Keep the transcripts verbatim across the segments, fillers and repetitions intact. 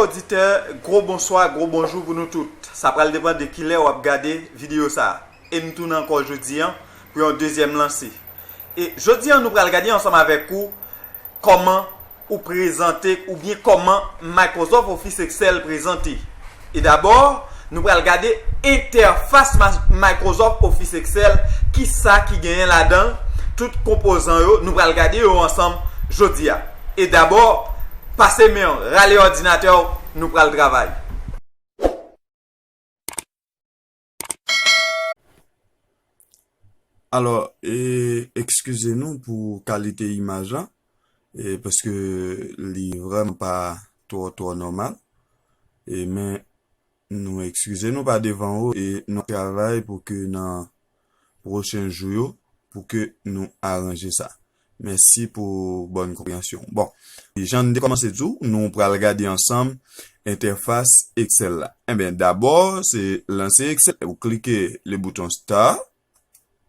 Oditè, gwo bonswa, gwo bonjou pou nou tout. Sa pral depann de kilè w ap gade videyo sa a. E m tounen ankò jodi a pou yon dezyèm lanse. E jodi a, nou pral gade ansanm avèk ou kòman ou prezante, oubyen kòman Microsoft Office Excel prezante. E dabò, nou pral gade entèfas ma- Microsoft Office Excel, ki sa ki genyen ladan l, tout konpozan yo, nou pral gade yo ansanm jodi a. E dabò, pase men w, rale òdinatè w, nou pral travay. Alò, e, eskize nou pou kalite imaj la, e, paske li vrèman pa twò, twò nòmal. E, men, nou eskize nou pa devan ou, e nou ap travay pou ke nan pwochen jou yo, pou ke nou aranje sa. Mèsi pou bòn konpreyansyon. Bon, jan n te kòmanse di w, nou pral gade ansanm entèfas Excel la. Enben, dabò, se lanse Excel. Ou klike le bouton Start,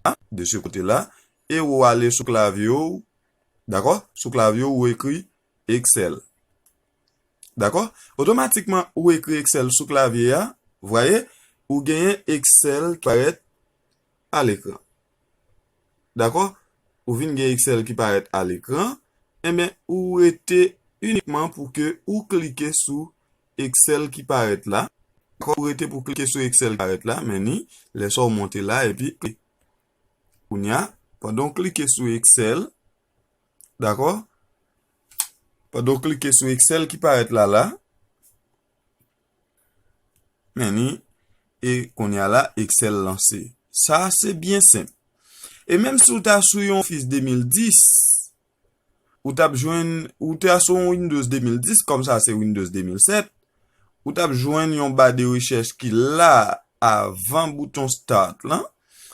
a, de se kote la, e ou ale sou klavye w, dakò? Sou klavye w, ou ekri Excel. Dakò? Otomatikman, ou ekri Excel sou klavye a, vwaye, ou genyen Excel ki parèt a lekran. Dakò? Ou vin gen Excel ki parèt a lekran, enben, ou rete inikman pou ke ou klike sou Excel ki parèt la. Dakò? Ou rete pou klike sou Excel ki parèt la, men ni, lè sa w monte la, epi kounya, pandan w klike sou Excel, dakò? Pandan w klike sou Excel ki parèt la la, men ni, e kounya la, Excel lanse. Sa, se byen senp. E menm si w ta sou yon Office de mil dis, ou t ap jwenn, ou ta sou yon Windows de mil dis, kòm sa se Windows de mil sèt, ou t ap jwenn yon ba de rechèch ki la avan bouton Start lan,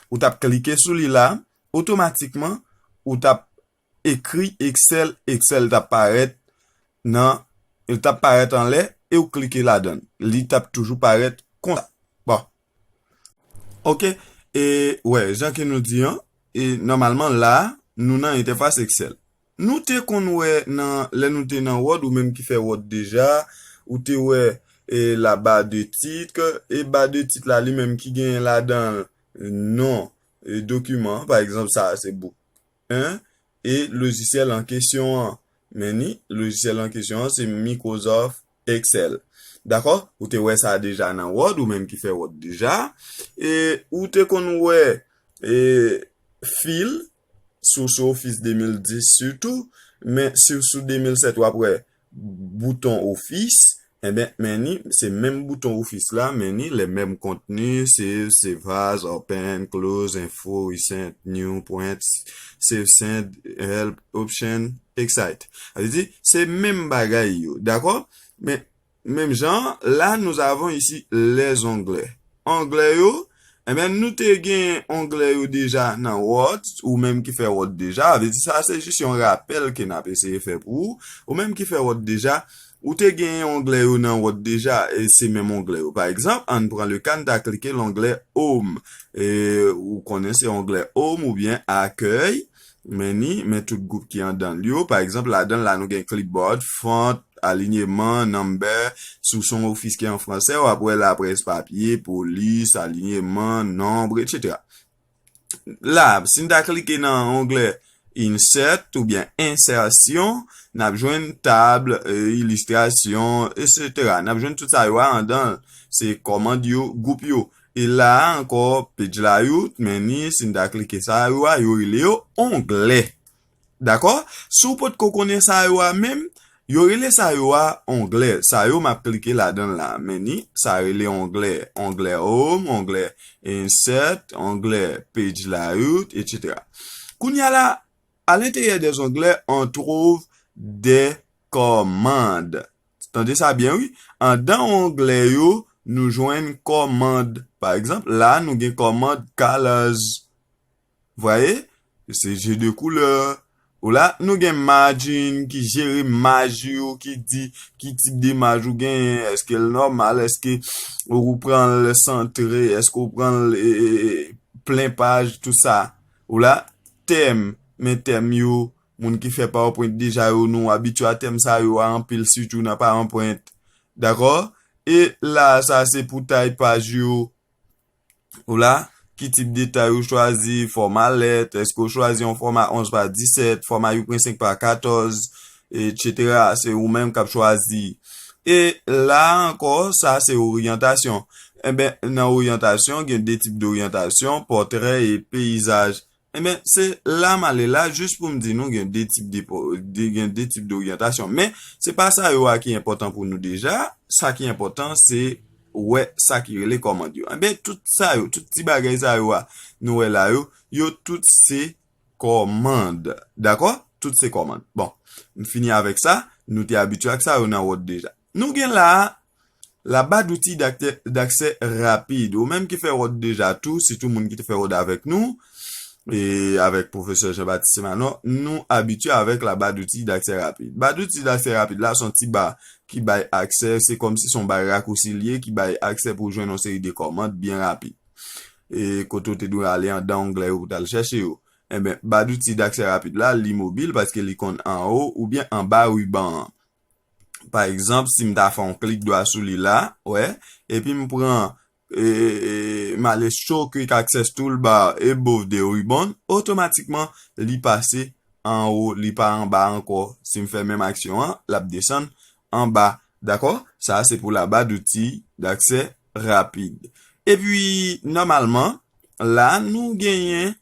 ou t ap klike sou li la, otomatikman, ou t ap ekri Excel, Excel t ap parèt nan, li t ap parèt anlè, e ou klike ladan l. Li t ap toujou parèt konsa. Bon. Ok, e, wè, jan ke nou di an, e nòmalman la, nou nan entèfas Excel. Nou te konn wè nan, lè nou te nan Word, ou menm ki fè Word deja, ou te wè, e, la barre de titre, e barre de titre la li menm ki genyen ladan l non, e, dokiman, pa egzanp, sa a se book en, e lojisyèl an kesyon an. Men ni, lojisyèl an kesyon an, se Microsoft Excel. Dakò? Ou te wè sa deja nan Word, ou menm ki fè Word deja. E ou te konn wè, e, fil, sou, sou Office de mil dis sitou, men si w sou de mil sèt w ap wè bouton Office, enben, men ni, se menm bouton Office la, men ni, les mêmes contenus, save, save as, open, close, info, recent, new, print, save, send, help, option, exit. Sa vle di, se menm bagay yo, dakò? Men, menm jan, là nous avons ici les onglets. Onglè yo, enben, nou te gen onglè yo deja nan Word, ou menm ki fè Word deja, sa vle di sa se jis yon rapèl ke n ap eseye fè pou ou, ou menm ki fè Word deja, ou te gen onglè yo nan Word deja, e se menm onglè yo. Pa egzanp, ann pran le ka, n ta klike longlè Home, e ou konnen se onglè Home oubyen Akèy, men ni, men tout gwoup ki andan l yo. Pa egzanp, ladan l la, nou gen clipboard, font, alinyeman, number, si w se yon ofis ki an fransè, w ap wè laprès papye, polis, alinyeman, nonb, etsetera. La, si n ta klike nan onglè Insert oubyen Ensèsyon, n ap jwenn tab, e, ilistrasyon, etsetera. N ap jwenn tout sa yo a andan l. Se kòmand yo, gwoup yo. E la a ankò, page layout, men ni, si n ta klike sa yo a, yo rele yo onglè. Dakò? Si w potko konnen sa yo a menm, yo rele sa yo a onglè. Sa yo m ap klike ladan l la. Men ni, sa rele onglè. Onglè Home, onglè Insert, onglè Page Layout, etsetera. Kounye a la, à l'intérieur des onglets, on trouve des commandes. Tande sa byen, wi. Andan onglè yo, nou jwenn kòmand. Pa egzanp, la, nou gen kòmand Colors. Vwaye? Se jeu de couleur. Ou la, nou gen margin ki jere maj yo, ki di ki tip de maj ou genyen, èske l nòmal, èske ou pran l santre, èske ou pran l, e, e, e, plen paj, tout sa. Ou la, tèm, men tèm yo, moun ki fè PowerPoint deja yo, nou abitye a tèm sa yo a anpil, sitou nan PowerPoint. Dakò? E la, sa se pou tay paj yo. Ou la, ki tip de tay ou chwazi, fòma lèt, èske ou chwazi yon fòma onz pa disèt, fòma yo pran senk pa katòz, etsetera. Se ou menm k ap chwazi. E la ankò, sa se oryantasyon. Enben, nan oryantasyon, gen de tip doryantasyon, pòtrè e peyizaj. Enben, se la m ale la, jis pou m di nou gen de tip de, de, gen de tip doryantasyon. Men, se pa sa yo a ki enpòtan pou nou deja. Sa ki enpòtan, se wè sa ki rele kòmand yo. Enben, tout sa yo, tout ti bagay sa yo a, nou wè la yo, yo tout se kòmand. Dakò? Tout se kòmand. Bon, m fini avèk sa. Nou te abitye ak sa yo nan Word deja. Nou gen la, la barre d'outils d'accès, d'accès rapide. Ou menm ki fè Word deja tou, sitou moun ki te fè Word avèk nou, e avèk pwofesè Jean-Baptiste Manon, nou abitye avèk la barre d'outils d'accès rapide. Barre d'outils d'accès rapide la, se yon ti ba ki bay aksè, se kòmsi se yon ba rakousi li ye ki bay aksè pou jwenn yon seri de kòmand byen rapid. E kote w te dwe ale andan onglè yo pou t al chèche yo. Enben, barre d'outils d'accès rapide la, li mobil paske li konn anwo oubyen anba riban an. Pa egzanp, si m ta fè yon klik dwa sou li la, wè, epi m pran, e, e, m ale show quick access toolbar above the ribbon, otomatikman, li pase anwo, li pa anba ankò. Si m fè menm aksyon an, l ap desann anba. Dakò? Sa a se pou la barre d'outils d'accès rapide. Epi, nòmalman, la, nou genyen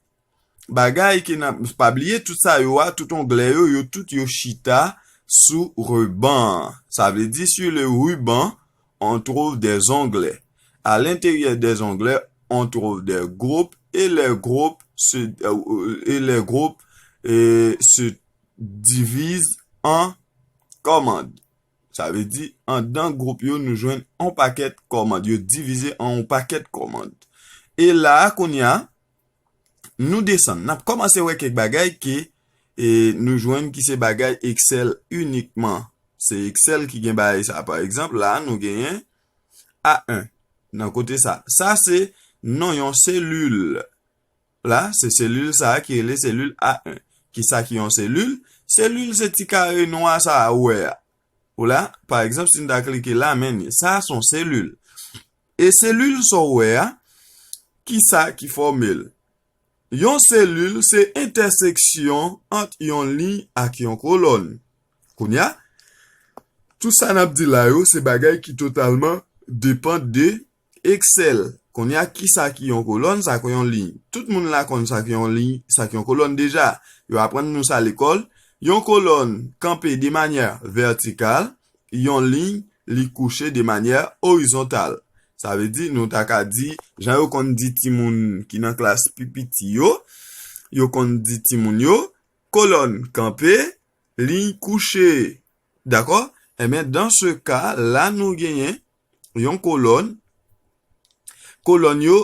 bagay ke n ap, pa bliye, tout sa yo a, tout onglè yo, yo tout yo chita sou riban an. Sa vle di, sur le ruban, on trouve des onglets. À l'intérieur des onglets, on trouve des groupes et les groupes se, euh, et les groupes, euh, se divisent en commandes. Sa vle di, andan gwoup yo, nou jwenn on pakèt kòmand. Yo divize an on pakèt kòmand. E la a, kounye a, nou desann. N ap kòmanse wè kèk bagay ke, e, nou jwenn ki se bagay Excel inikman. Se Excel ki gen bagay sa. Pa egzanp, la a, nou genyen A en. Nan kote sa. Sa se non yon selil. La, se selil sa a ki rele selil A en. Kisa ki yon selil? Selil se ti kare nwa sa a ou wè a. Ou la, pa egzanp, si n ta klike la, men ni. Sa a se yon selil. E selil sa w wè a, kisa ki fòme l? Yon selil se entèseksyon ant yon liy ak yon kolòn. Kounye a, tout sa n ap di la yo, se bagay ki totalman depann de Excel. Kounye a, kisa ki yon kolòn, sa ki yon liy? Tout moun la konn sa ki yon liy, sa ki yon kolòn deja. Yo aprann nou sa lekòl. Yon kolòn kanpe de manyè vètikal, yon liy, li kouche de manyè orizontal. Sa vle di, nou ta ka di, jan yo konn di timoun ki nan klas pi piti yo, yo konn di timoun yo, kolòn kanpe, liy kouche. Dakò? Enben, dans ce cas, la nou genyen yon kolòn. Kolòn yo,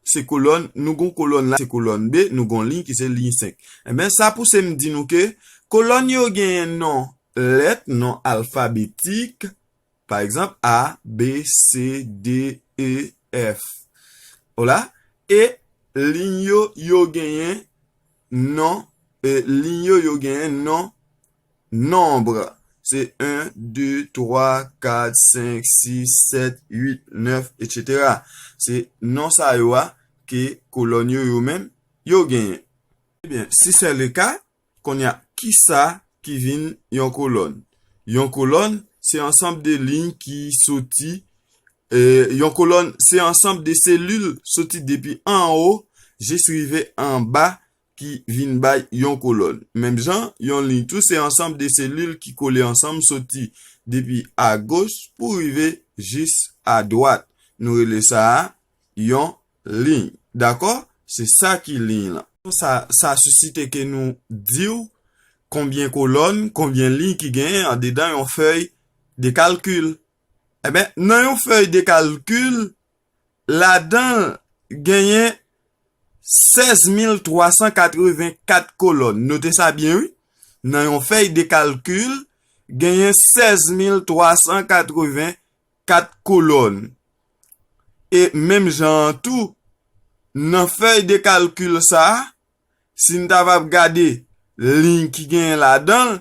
se kolòn, nou gon kolòn la, se kolòn B, nou gon liy ki se liy senk. Enben, sa pouse m di nou ke kolòn yo genyen non lèt, non alfabetik, pa egzanp, A, B, C, D, E, F. Ola, e liy yo, yo genyen non, e liy yo, yo genyen non nonb. Se en, de, twa, kat, senk, sis, sèt, uit, nèf, etsetera. Se non sa yo a ke kolòn yo, yo menm, yo genyen. Ebyen, si se le ka, kounye a, kisa ki vin yon kolòn? Yon kolòn, se ansanm de liy ki soti, e, yon kolòn, se ansanm de selil soti depi anwo jis rive anba ki vin bay yon kolòn. Menm jan, yon liy tou se ansanm de selil ki kole ansanm soti depi agoch pou rive jis adwat. Nou rele sa a yon liy. Dakò? Se sa ki liy lan. Sa, sa sisite ke nou di w konbyen kolòn, konbyen liy ki genyen andedan yon fèy de kalkil. Enben, nan yon fèy de kalkil, ladan l genyen sèz mil twa san katrevenkat kolòn. Note sa byen, wi. Nan yon fèy de kalkil, genyen sèz mil twa san katrevenkat kolòn. E menm jan an tou, nan fèy de kalkil sa a, si n ta va gade liy ki genyen ladan l,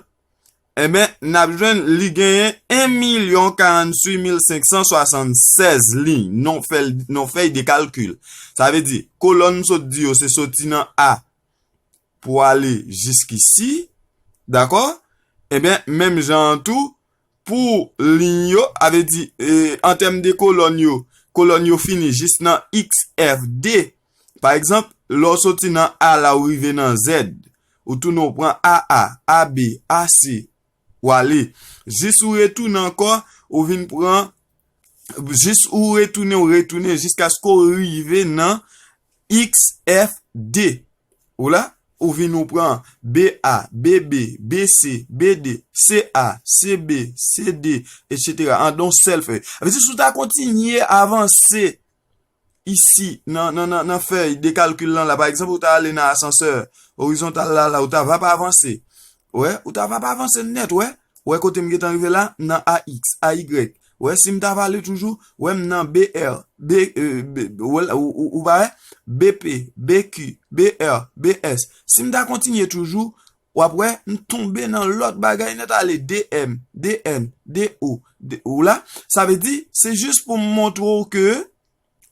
Enben, n ap jwenn li genyen en milyon karanntuit mil senk san swasannsèz liy, nan fèy, nan fèy de kalkil. Sa vle di, kolòn m sot di yo, se soti nan A pou ale jiskisi, dakò? Enben, menm jan an tou, pou liy yo, a vle di, e, an tèm de kolòn yo, kolòn yo fini jis nan X, F, D. Pa egzanp, lè w soti nan A la, ou rive nan Z, ou tounen ou pran A A, A B, A C, w ale. Jis ou retounen ankò, ou vin pran, jis ou retounen, ou retounen jiskaske w rive nan X F D. Ou la, ou vin ou pran B A, B B, B C, B D, C A, C B, C D, etsetera. An yon sèl fèy. Sa vle di, si w ta kontinye avanse isi, nan, nan, nan, nan fèy de kalkil lan la, pa egzanp, ou ta ale nan asansè orizontal la, la, ou ta va pa avanse. Wè, ou ta va pa avanse nèt, wè. Wè kote m gentan rive la, nan A X, A Y. Wè, si m ta va ale toujou, wè m nan B R, B, e, B, wè, ou, ou, ou pa wè? B P, B Q, B R, B S. Si m ta kontinye toujou, w ap wè, m tonbe nan lòt bagay nèt ale, D M, D N, D O, D O la. Sa vle di, se jis pou m montre w ke,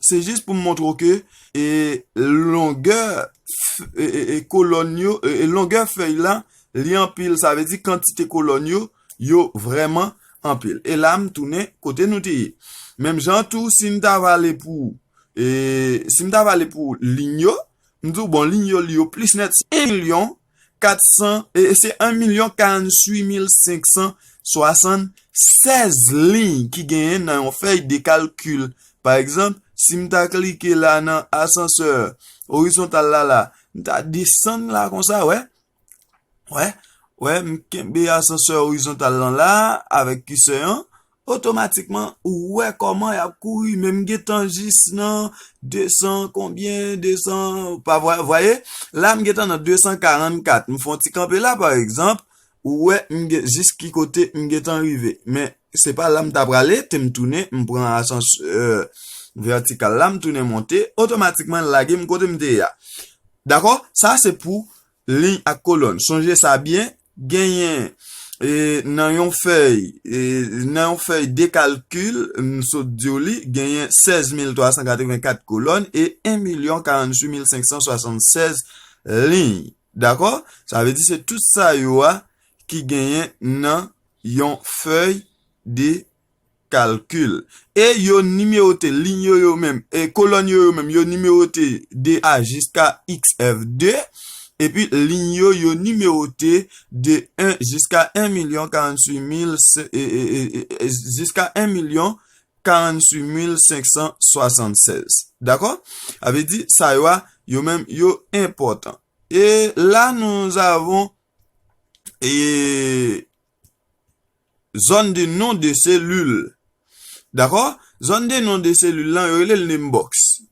se jis pou m montre w ke, e, longè, f-, e, e, e, kolòn yo, e, e, longè fèy la, li anpil, sa vle di kantite kolòn yo, yo vrèman anpil. E la, m tounen kote nou te ye. Menm jan tou, si m ta va ale pou, e, si m ta va ale pou liy yo, m di w, bon, liy yo, li yo plis nèt, se en milyon kat san, e, e se en milyon karanntuit mil senk san swasannsèz liy ki genyen nan yon fèy de kalkil. Pa egzanp, si m ta klike la nan asansè orizontal la, la, m ta desann la konsa, wè. Wè, wè, m kenbe asansè orizontal lan la avèk kisè an, otomatikman, ou wè kòman y ap kouri, men m gentan jis nan de san konbyen, de san, pa vwa-, vwaye, la m gentan nan de san karannkat. M fè yon ti kanpe la, pa egzanp, ou wè, m gen, jis ki kote m gentan rive. Men, se pa la m ta prale, te m tounen, m pran asansè, e, vètikal la, m tounen monte, otomatikman, l lage m kote m te ye a. Dakò? Sa, se pou liy ak kolòn. Sonje sa byen, genyen, e, nan yon fèy, e, nan yon fèy de kalkil, m sot di w li, genyen sèz mil twa san katrevenkat kolòn e en milyon karanntuit mil senk san swasannsèz liy. Dakò? Sa vle di se tout sa yo a ki genyen nan yon fèy de kalkil. E yo nimewote liy yo yo menm, e kolòn yo yo menm, yo nimewote de A jiska X F de, epi liy yo yo nimewote de en jiska en milyon karanntuit mil, e, e, e, e, e, jiska en milyon karanntuit mil senk san swasannsèz. Dakò? Sa vle di, sa yo a, yo menm, yo enpòtan. E la, nous avons, e, zone de nom de cellule. Dakò? Zone de nom de cellule lan, yo rele l name box.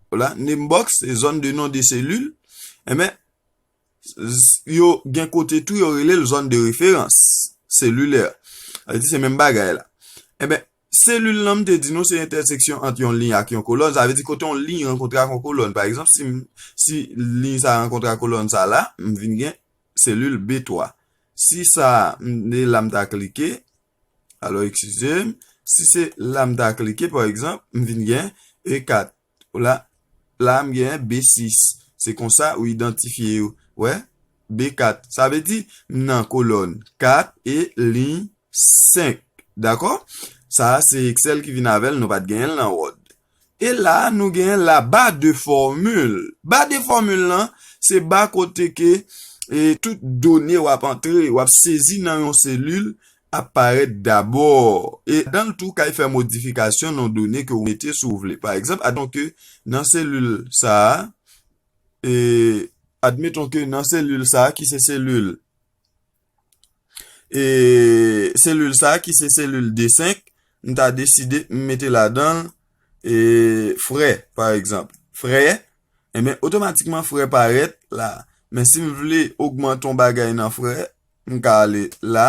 Vwala, name box, se zone de nom de cellule. Enben, s-, yo gen kote tou, yo rele l zone de référence cellulaire. Sa vle di se menm bagay la. Enben, selil lan, m te di nou, se entèseksyon ant yon liy ak yon kolòn. Sa vle di kote yon liy rankontre ak yon kolòn. Pa egzanp, si m, si liy sa rankontre ak kolòn sa la, m vin gen selil B twa. Si sa, m, e la m ta klike, alò, eskize m, si se la m ta klike, pa egzanp, m vin gen E kat. La, la, m gen B sis. Se konsa ou idantifye yo. Wè, B kat. Sa vle di, m nan kolòn kat e liy senk. Dakò? Sa a, se Excel ki vin avè l, nou pa t genyen l nan Word. E la, nou genyen la barre de formule. Barre de formule lan, se ba kote ke, e, tout done w ap antre, w ap sezi nan yon selil, ap parèt dabò. E ladan l tou, w kay fè modifikasyon nan done ke w mete si w vle. Pa egzanp, admeton ke nan selil sa a, e, admeton ke nan selil sa a, ki se selil, e, selil sa a, ki se selil D senk, m ta deside m mete ladan l, e, frè, pa egzanp. Frè, enben, otomatikman, frè parèt la. Men si m vle ogmante yon bagay nan frè, m ka ale la.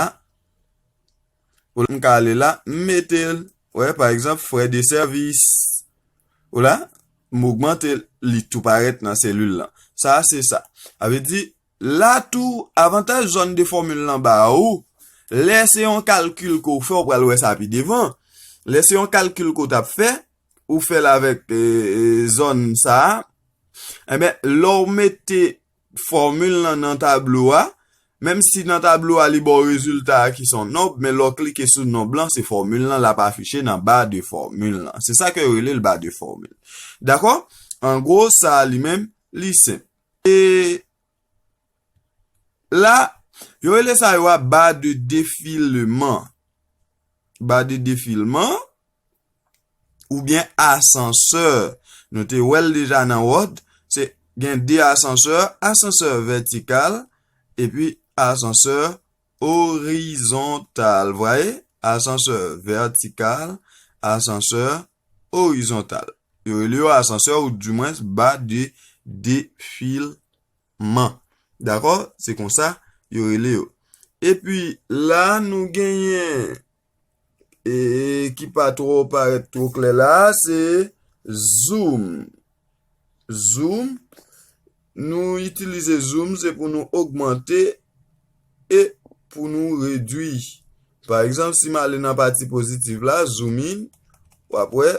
M ka ale la, m mete l. Wè, pa egzanp, frais de service. Ou la, m ogmante l, li tou parèt nan selil lan. Sa a, se sa. Sa vle di, la tou, avantaj zone de formule lan ba ou, Lè se yon kalkil ke w fè, w pral wè sa pi devan. Lè se yon kalkil ke w t ap fè, ou fè l avèk e, e, zòn sa a, enben, lè w mete fòmil lan nan tablo a, menm si nan tablo a li ba w rezilta a ki se yon nonb, men lè w klike sou nonb lan, se fòmil lan l ap afiche nan ba de fòmil lan. Se sa ke yo rele l ba de fòmil. Dakò? An gwo, sa a li menm, li senp. E la, yo rele sa yo a ba de defileman. Ba de defileman, oubyen asansè. Nou te wè l deja nan Word, se gen de asansè, asansè vètikal, epi asansè orizontal. Vwaye, asansè vètikal, asansè orizontal. Yo rele yo asansè ou dimwens ba de defileman. Dakò? Se konsa yo rele yo. Epi la, nou genyen e, ki pa twò parèt twò klè la, se zoom. Zoom, nou itilize zoom, se pou nou ogmante e pou nou redwi. Pa egzanp, si m ale nan pati pozitif la, zoom in, w ap wè,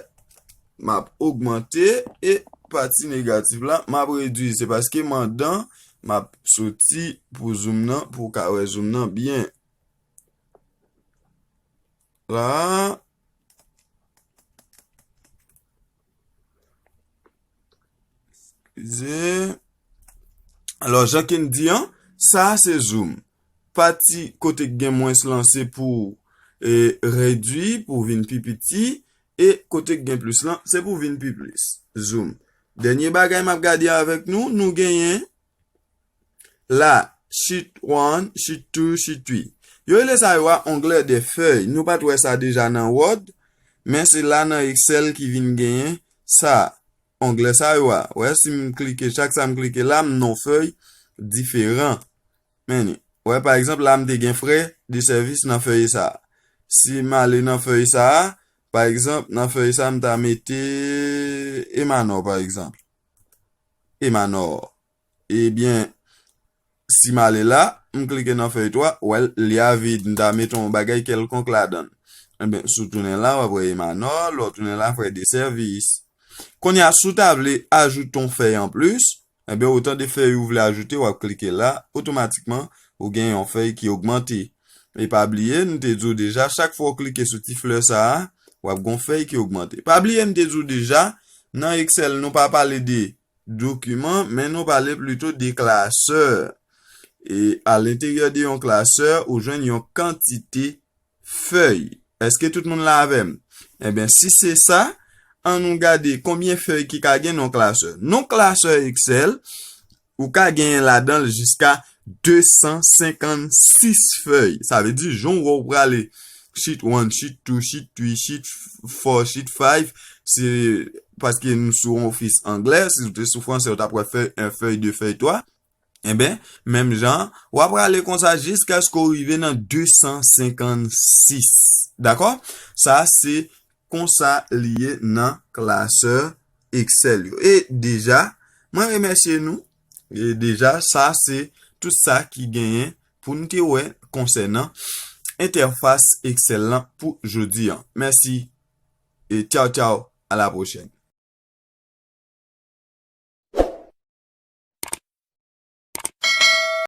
m ap ogmante e pati negatif la, m ap redwi. Se paske m andan, m ap soti pou zoom nan, pou w ka wè zoom nan byen. La. Eskize. Alò, jan ke n di an, sa a se zoom. Pati kote k gen mwens lan, se pou e, redwi, pou vin pi piti, e kote k gen plis lan, se pou vin pi plis. Zoom. Dènye bagay m ap gade avèk nou, nou genyen la, sheet one, sheet two, sheet three. Yo rele sa yo a onglè de fèy. Nou pa t wè sa deja nan Word, men se la nan Excel ki vin genyen sa. Onglè sa yo a. Wè, si m klike, chak sa m klike la, m nan yon fèy diferan. Men, wè, pa egzanp, la, m te gen frè de sèvis nan fèy sa a. Si m ale nan fèy sa a, pa egzanp, nan fèy sa a, m ta mete Emanò, pa egzanp. Emanò. Ebyen, si m ale la, m klike nan fèy twa, wè, li a vid, m ta mete yon bagay kèlkonk ladan l. Ebyen, si w tounen la, w ap wè Emanò, lè w tounen la, frè de sèvis. Kounye a, si w ta vle ajoute yon fèy anplis, ebyen, otan de fèy ou vle ajoute, w ap klike la, otomatikman, ou gen yon fèy ki ogmante. E pa bliye, nou te di w deja, chak fwa w klike sou ti flè sa a, w ap gen yon fèy ki ogmante. Pa bliye, m te di w deja, nan Excel, nou pa pale de dokiman, men nou pale plito de klasè. E alenteryè de yon klasè, ou jwenn yon kantite fèy. Èske tout moun la avè m? Ebyen, si se sa, ann nou gade konbyen fèy ki ka gen nan klasè. Nan klasè Excel, ou ka genyen ladan l jiska de san senkannsis fèy. Sa vle di, jan w wè w prale sheet one, sheet two, sheet three, sheet four, sheet five, se paske nou sou yon ofis anglè, si w te sou fransè, w t ap wè fèy en, fèy de, fèy twa. Enben, menm jan, w ap prale konsa jiskaske w rive nan de san senkannsis. Dakò? Sa se konsa li ye nan klasè Excel yo. E deja, mwen remèsye nou. E deja, sa se tout sa ki genyen pou n te wè konsènan entèfas Excel lan pou jodi an. Mèsi e tchaw tchaw, a la pwochèn.